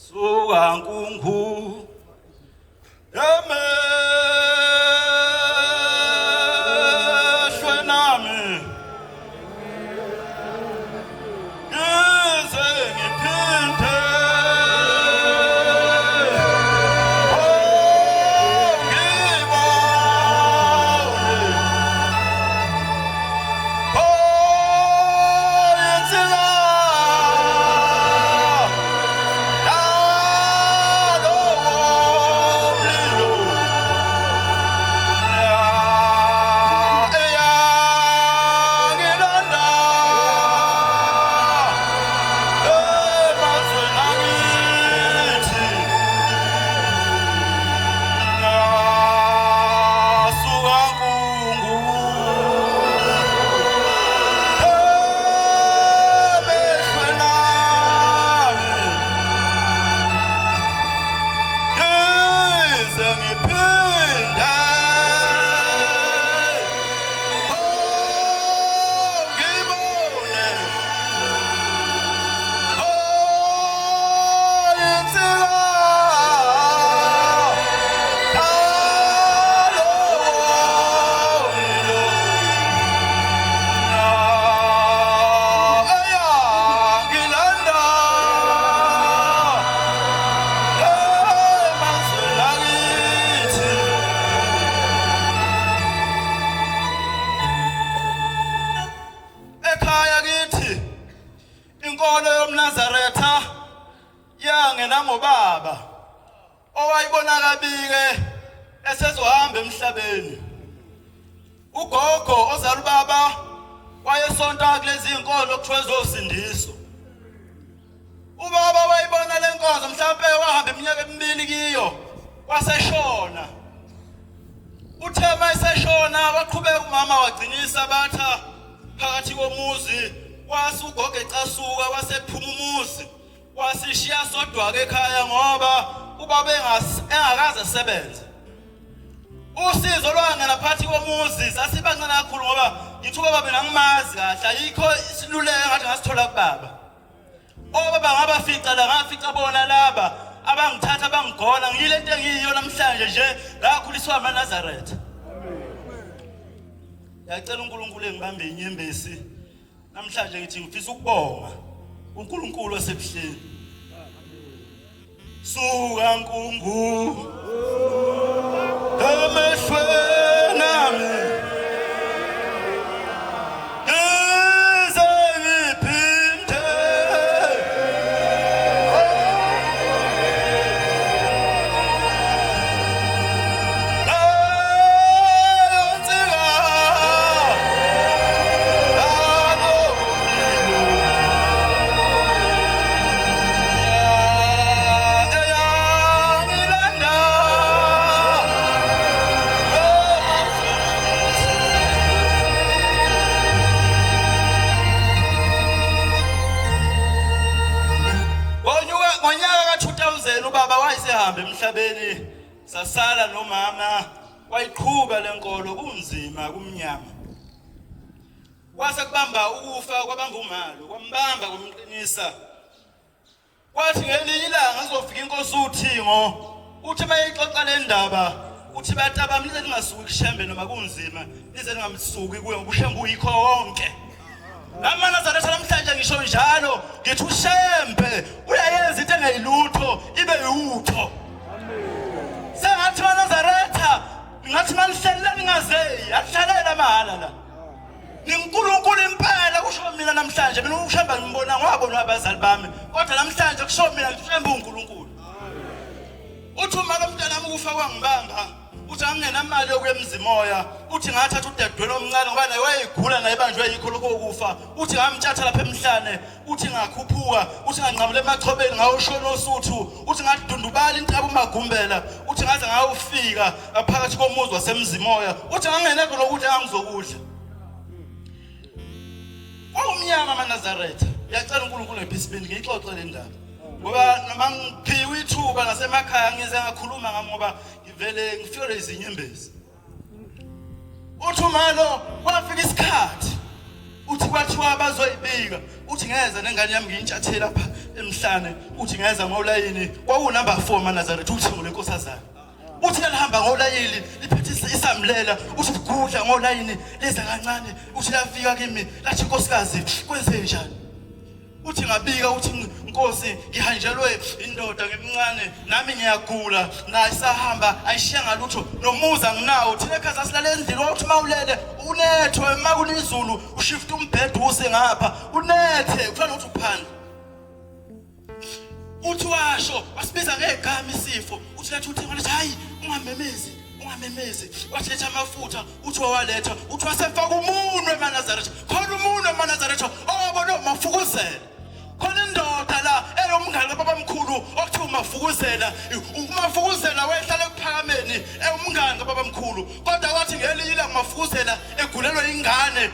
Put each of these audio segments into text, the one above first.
Suka nkungu emehlweni ami ngize ngiphinde oh ngibone oh insika Ngize ngiphinde oh ngibone oh insika eyangilanda emazweni ekhaya kithi inkolo yomNazaretha yangena ngobaba owayibona kabike esezohamba emhlabeni. Ugogo ozala ubaba wayesonta kulezi inkolo kuthiwa ezosindiso. Ubaba wayibona le nkonzo mhlampe wahamba iminyaka emibili kiyo waseshona. Uthe uma eseshona waqhubeka umama wagcina isabatha phakathi komuzi wase ugogo ecasuka wasephuma umuzi wasishiya sodwa-ke ekhaya ngoba ubaba engakaze esebenze. Usizo lwangena phakathi komuzi sasibancane kakhulu ngoba ngithi ubaba mina ngimazi kahle ayikho isiluleko ngathi ngasithola kubaba. Obaba ngabafica la ngafica bona laba abangithatha bangigona ngiyile nto engiyiyo namhlanje nje ngakhuliswa amaNazaretha. Ngiyacela uNkulunkulu engibambe inyembesi namhlanje ngithi ngifisa ukubonga uNkulunkulu osebuhleni. Suka nkungu emehlweni ami ngize ngiphinde leyo nsika Ngonyaka ka-2000 ubaba wayesehambe emhlabeni sasala nomama wayiqhuba lenkolo kunzima kumnyama. Kwase kubamba ukufa kwabamba umalo, kwambamba kumqinisa. Kwathi ngelinye ilanga kuzofika inkosi uThingo, uthi mayixoxa le ndaba, uthi batabami nize ningasuki kuShembe noma kunzima, nize ningamsuki kuye ngoba uShembe uyikho wonke. AmaNazaretha namhlanje ngisho njalo ngithi uShembe uyayenza into engeyilutho ibe yiwutho. Sengathi maNazaretha ngathi manihlelele ningazeyi, akuhlalela mahhala la. NginguNkulunkulu impela kusho mina namhlanje mina uShembe ngimbona ngwabona abazali bami kodwa namhlanje kusho mina uShembe uNkulunkulu. Uthi uma lo mntanami ukufa kwangibamba uthi angingenamali yokuya emzimoya uthi ngathatha udadewenu omncane ngoba naye wayegula naye banjwe yikho lokho kufa uthi ngamtshatha lapha emhlane uthi ngakhuphuka uthi nganqamula emachobeni ngawushona osuthu uthi ngadundubala intaba umagumbela uthi ngaze ngawufika phakathi komuzi wasemzimoya uthi ngangenekho lokudla engangizokudla kwawumnyama amaNazaretha ngiyacela uNkulunkulu ngiphe isibindi ngiyixoxe le ndaba ngoba noma ngiphiwe ithuba nasemakhaya ngize ngakhuluma ngami ngoba ngivele ngifikelwe izinyembezi Uthi umalo kwafika isikhathi uthi kwathiwa bazoyibika uthi ngeze nengane yami ngiyintshathela lapha emhlane uthi ngeza ngolayini kwakunumber 4 maNazaretha uthingo lenkosazana uthi lalihamba ngolayini liphethe isamlela uthi ligudla ngolayini liza kancane uthi lafika kimi lathi nkosikazi kwenze njani uthi ngabika uthi nkosi ngihanjelwe indoda ngimncane nami ngiyagula naye sahamba ayishiya ngalutho nomuzi anginawo thina ekhaya sasilale endlini wawuthi uma ulele unethwe uma kunizulu ushifta umbhede use ngapha unethe kufana nokuthi uphandle uthi washo wasibiza ngegama isifo uthi letha uthi wathi hayi ungamemezi ungamemezi wathi letha amafutha uthi wawaletha uthi wasefaka umunwe emaNazaretha khona umunwe emaNazaretha owabona umafukuzela khona indoda la eyomngane kababamkhulu okuthiwa umafukuzela umafukuzela wehlala ekuphakameni ewumngane kababamkhulu kodwa wathi ngelinye ilanga umafukuzela egulelwa ingane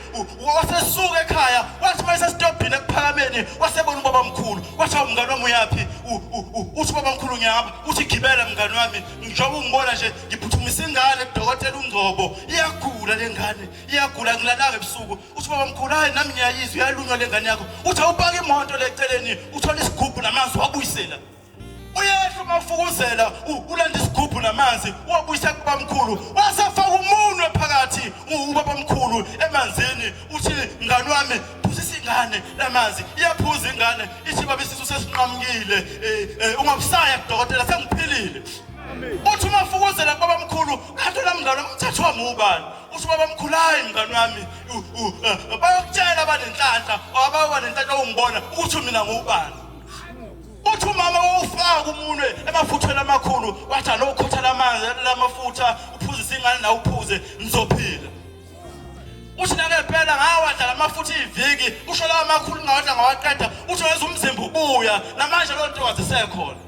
wasesuka ekhaya wathi uma esesitobhini ekuphakameni wasebona ubabamkhulu wathi awu mngane wami uyaphi uthi ubabamkhulu ngiyahamba uthi gibela mngane wami njengoba ungibona nje ngiphuthumisa ingane kudokotela ungcobo iyagula le ngane iyagula ngilalanga ebusuku uthi ubabamkhulu hayi nami ngiyayizwa iyalunywa le ngane yakho uthi awupake imoto le eceleni uthole isigubhu namanzi wabuyisela uyehla umafukuzela ulanda isigubhu namanzi wabuyisa kubamkhulu wasefaka umunwe phakathi ubabamkhulu emanzini uthi mngani wami phuzisa ingane lamanzi iyaphuza ingane ithi baba isisu sesinqamukile eh, eh, ungabusaya kudokotela sengiphilile uthi umafukuzela kubabamkhulu kanti la mngani wami umthetho wami ubani uthi ubabamkhulu hayi mngani wami eh, bayokutshela abanenhlanhla ababa nenhlanhla ungibona ukuthi mina ngubani uthi umama wawufaka umunwe emafuthweni amakhulu wathi alokhotha lamanzi lamafutha uphuzise ingane nawe uphuze nizophila uthi nangempela ngawadla lamafutha iviki usho lawa amakhulu ngawadla ngawaqeda uthi wenza umzimba ubuya namanje loo nto wazisekhona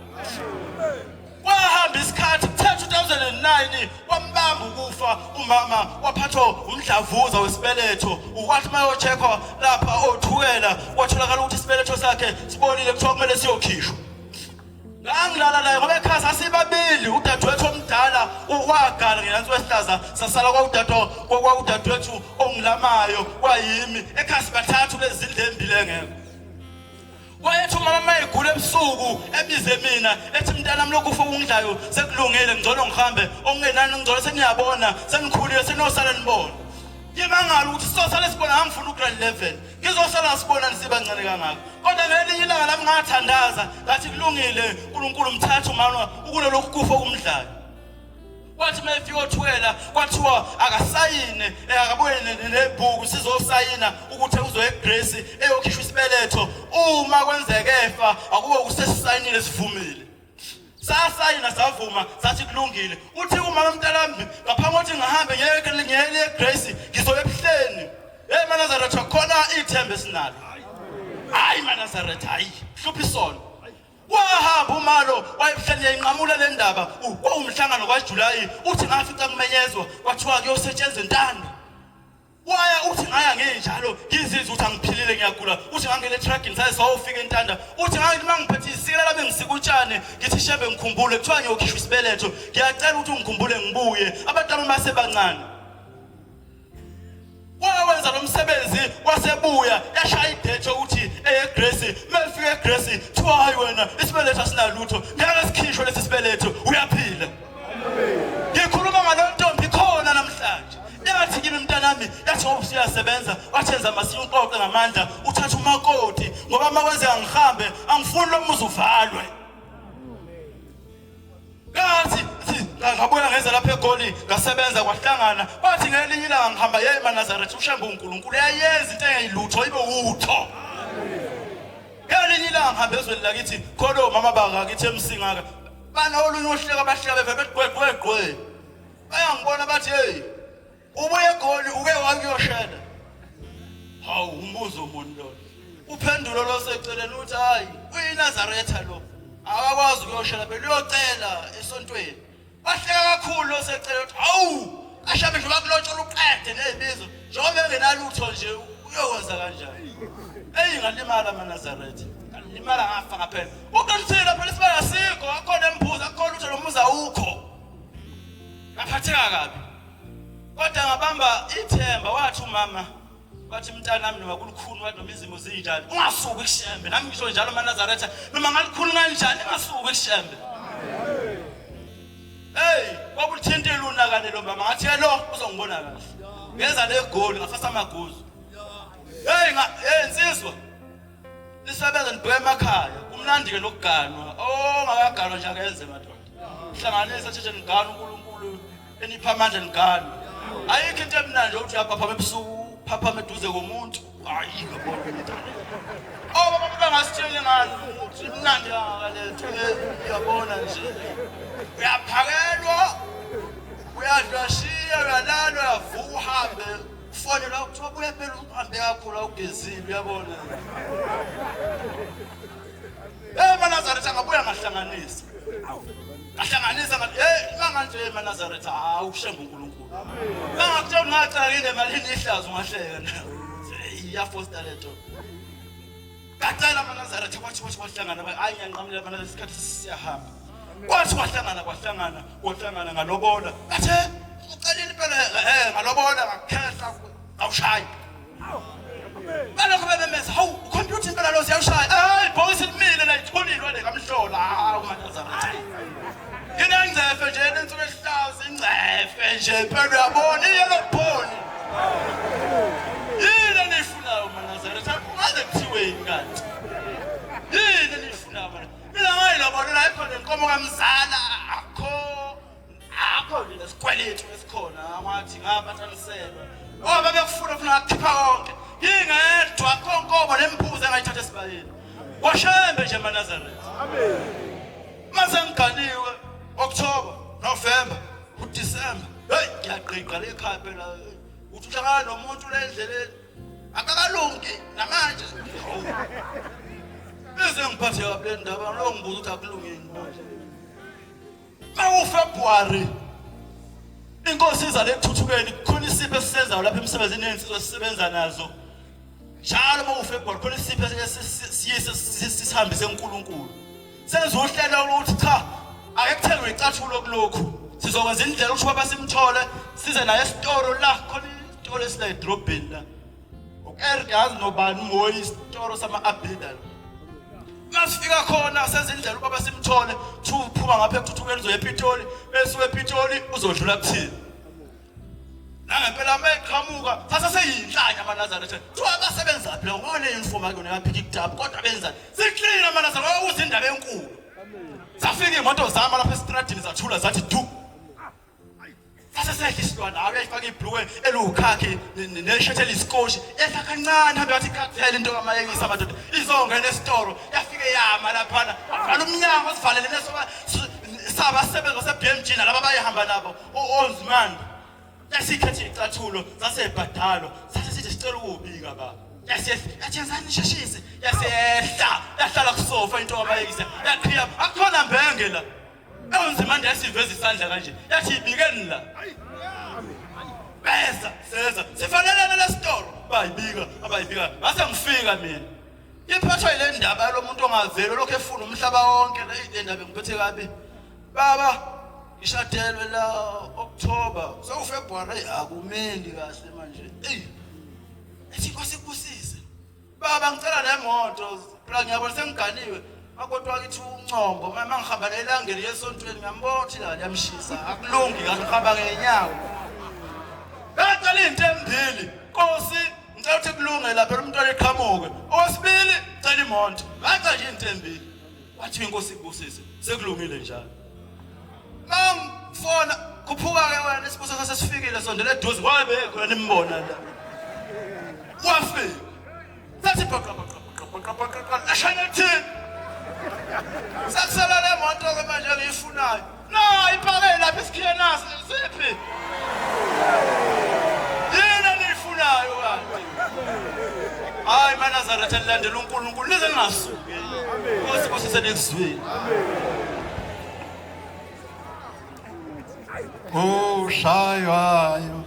Kwahamba isikhathi kuthe 2009 wambamba ukufa umama waphathwa umdlavuza wesibeletho ukwathi mayocheckwa lapha othukela kwatholakala ukuthi isibeletho sakhe sibolile kuthiwa kumele siyokhishwa ngangilala naye ngoba ekhaya sasibabili udadewethu omdala wagala ngenansi wesihlaza sasala kwawudadewethu ongilamayo kwayimi ekhaya sibathathu lezi zindlu embili engekho Wayethi umama uma egula ebusuku ebize mina ethi mntanami lokhu ufa okungidlayo sekulungile ngcono ngihambe okungenani ngcono seniyabona senikhulile senosala nibona. Ngimangala ukuthi sizosala sibona ngangifuna ugrade 11 ngizosala sibona nisibancane kangaka kodwa ngelinye ilanga lami ngathandaza ngathi kulungile uNkulunkulu mthatha umama ukulolokhu kufa okumdlayo Kwathi uma efika othukela kwathiwa akasayine eh, akabuye nebhuku sizosayina ukuthi uzoya eGrace eyokhishwa isibeletho uma kwenzeke efa akube kusesisayinile sivumile sasayina savuma sathi kulungile uthi umama mntanami ngaphambi kokuthi ngihambe ngiyeke eGrace ngizoya ebuhleni hey maNazaretha khona ithemba esinalo hayi maNazaretha hayi hlupha isono Wahamba umalo wayehleli yayinqamula le ndaba kwawumhlangano kwaJulayi uthi ngafica kumenyezwa kwathiwa kuyosetshenzwa entando waya uthi ngaya ngenjalo ngizizwa ukuthi angiphilile ngiyagula uthi ngangena etragini saye sawufika entanda uthi ngangithi uma ngiphethe isikela lami ngisika utshani ngithi shembe ngikhumbule kuthiwa ngiyokhishwa isibeletho ngiyacela ukuthi ungikhumbule ngibuye abantu bami basebancane Wawenza lo msebenzi wasebuya yashaya idethe ukuthi eye Grace mefika eGrace thiwa hayi wena isibeletho asinalutho ngeke sikhishwe lesi sibeletho uyaphila ngikhuluma ngalo ntombi khona namhlanje yathi kimi mntanami yathi ngoba usuyasebenza wathi enza masinya uqoqe ngamandla uthatha umakoti ngoba uma kwenzeka ngihambe angifuni lo muzi uvalwe Ngathi ngabuya ngeza lapha eGoli ngasebenza kwahlangana kwathi ngelinye ilanga ngihamba yeye emaNazaretha uShembe uNkulunkulu uyayenza into engayilutho ibe utho ngelinye ilanga ngihamba ezweni lakithi khona omama bangakithi eMsingaka banolunye uhleko abahleka beve bethi gwe gwe gwe bayangibona bathi hey Ubuye eGoli uke wakuyoshela. Hawu umbuzo muni lo. Uphendulo lo seceleni uthi hayi uyiNazaretha lo. Akakwazi ukuyoshela phela uyocela esontweni. Bahleka kakhulu lo seceleni uthi hawu ashabe nje bakulotshola uqede nezibizo njengoba engenalutho nje uyokwenza kanjani. Eyi ngalimala amaNazaretha. Ngalimala ngafa ngaphela. Uqinisile phela isibaya sikho akhona embuzo akhona lutho lo muzi awukho. Ngaphatheka kabi. Kodwa ngabamba ithemba wathi umama Wathi mntanami noma kulukhuni wathi noma izimo zinjani ungasuki kuShembe. Nami ngisho njalo maNazaretha noma ngalikhulu kanjani ungasuki kuShembe. Hey, kwakuthintile unakane lo mama ngathi lo uzongibona kahle. Ngeza le goli ngafasa amaguzu. Hey nga hey insizwa. Nisebenza nibheke emakhaya. Kumnandi ke nokuganwa. Oh ngakaganwa nje akenze madoda. Hlanganisa sheshe nigane uNkulunkulu enipha amandla nigane. Ayikho into emnandi ukuthi uyaphaphama ebusuku, phaphama eduze komuntu. Hayi ngiyabona umntana. Oh baba bangasitsheli ngani ukuthi imnandi kangaka le nto uyabona nje. Uyaphakelwa, uyadlwashiya, uyalala, uyavuka uhambe ufonelwa kuthiwa buya phela uhambe kakhulu awugezile uyabona. Hey maNazaretha ngabuya ngahlanganisa. Ngahlanganisa ngathi hey manga nje maNazaretha hawu ushembe uNkulunkulu. Mangakutshela ungacela yini emalini ihlazo ungahleka na. Iyafosta lento. Ngacela amaNazaretha kwathi kwathi kwahlangana hayi ngiyanqamulela amaNazaretha isikhathi siyahamba. Kwathi kwahlangana kwahlangana kwahlangana ngalobola. Ngathi ucelile impela eh ngalobola ngakhehla ngawushaya. Balokho bebemeza hawu ukhompyutha impela lo siyawushaya. Hayi ibhokisi limile la itholilwe le kamhlola. Hawu maNazaretha. Nginengcefe nje lensuku ehlaza ingcefe nje impela uyabona iyelo phoni. Yini eniyifunayo maNazaretha? Ungaze kuthiweni kanti? Yini eniyifunayo mana? Mina ngayilobona la ikhona inkomo kamzala akho akho nje nesikweletu esikhona ngathi ngaphathaniselwa. Oh babekufuna funa ngakhipha konke. Ngingedwa akho nkomo nembuzi engayithatha esibayeni. Washembe nje maNazaretha. Amen. Mase ngiganiwe October, November, uDecember. Hey ngiyagqigqa le khaya phela. Uthi uhlangana nomuntu le endleleni. Akakalungi namanje. Bese ngiphathe kabi le ndaba lo ngibuza ukuthi akulungile manje. MawuFebruary inkosi iza lekuthuthukeni kukhona isipho esisenzayo lapha emsebenzini yensizwa esisebenza nazo. Njalo uma uFebruary khona isipho esiyise sisihambise uNkulunkulu. Senza uhlelo ukuthi cha ake kuthengwe icathulo kulokhu. Sizokwenza indlela ukuthi baba simthole size naye esitolo la khona isitolo esila edrobheni la. Ukerke yazi nobani umoyi isitolo sama-abida. Masifika khona senza indlela ubaba simthole kuthiwa uphuma ngapha ekuthuthukeni uzoya ePitoli bese uEpitoli uzodlula kuthina. Nangempela uma eqhamuka sase seyinhlanya amaNazaretha. Kuthiwa basebenzaphi la ngoba le uniform akuyona yaphika ikutapu kodwa benza siklina amaNazaretha kwakuze indaba enkulu. Safika imoto zama lapha estradini zathula zathi du. Sase sehla isilwane hayi uyayifaka ibhluwe eliwukhakhi neshethi eliyiskoshi yehla kancane hambe wathi ikhathele into kamayekisa madoda izongena esitoro yafike yama laphana wavala umnyango sivalele nesoba sabasebenza base-BMG nalaba abayehamba nabo onzimanda yasikhethe icathulo sasebhadalo sase sithi sicela ukubika baba yathi yenzani nisheshise yasehla yahlala kusofa into kamayekisa yaqhiya akukhona mbenge la Ewunzimande yasiveza isandla kanje yathi ibikeni la beza seza sifanelene lesitolo bayibika abayibika ngase ngifika mina iphathwa ile ndaba yalomuntu ongaveli lokho efuna umhlaba wonke le ndaba ngiphethe kabi baba ngishadelwe la October sewuFebruary akumeli kahle manje eyi ethi inkosi ikubusise Baba ngicela nemoto phela ngiyabona sengiganiwe makoti wakithi uncombo uma ngihamba nelangeni yesontweni ngiyambona ukuthi la liyamshisa akulungi kahle ngihamba ngenyawo ngacela into embili nkosi ngicela ukuthi kulunge lapha umntwana eqhamuke owesibili cela imoto ngacela nje into embili wathi inkosi ikubusise sekulungile njalo mangifona khuphuka-ke wena isibusiso sesifikile sondela eduze wabe khona nimbona la wafika sathi bhaqa bhaqa bhaqa bhaqa bhaqa eshayela thini sakusela le moto-ke manje engiyifunayo na ipake lapha isikhiye naso siphi yini eniyifunayo kanti hayi manazaretha nilandela unkulunkulu nize ningasuki nkosi busise nikuzwile Oshaywayo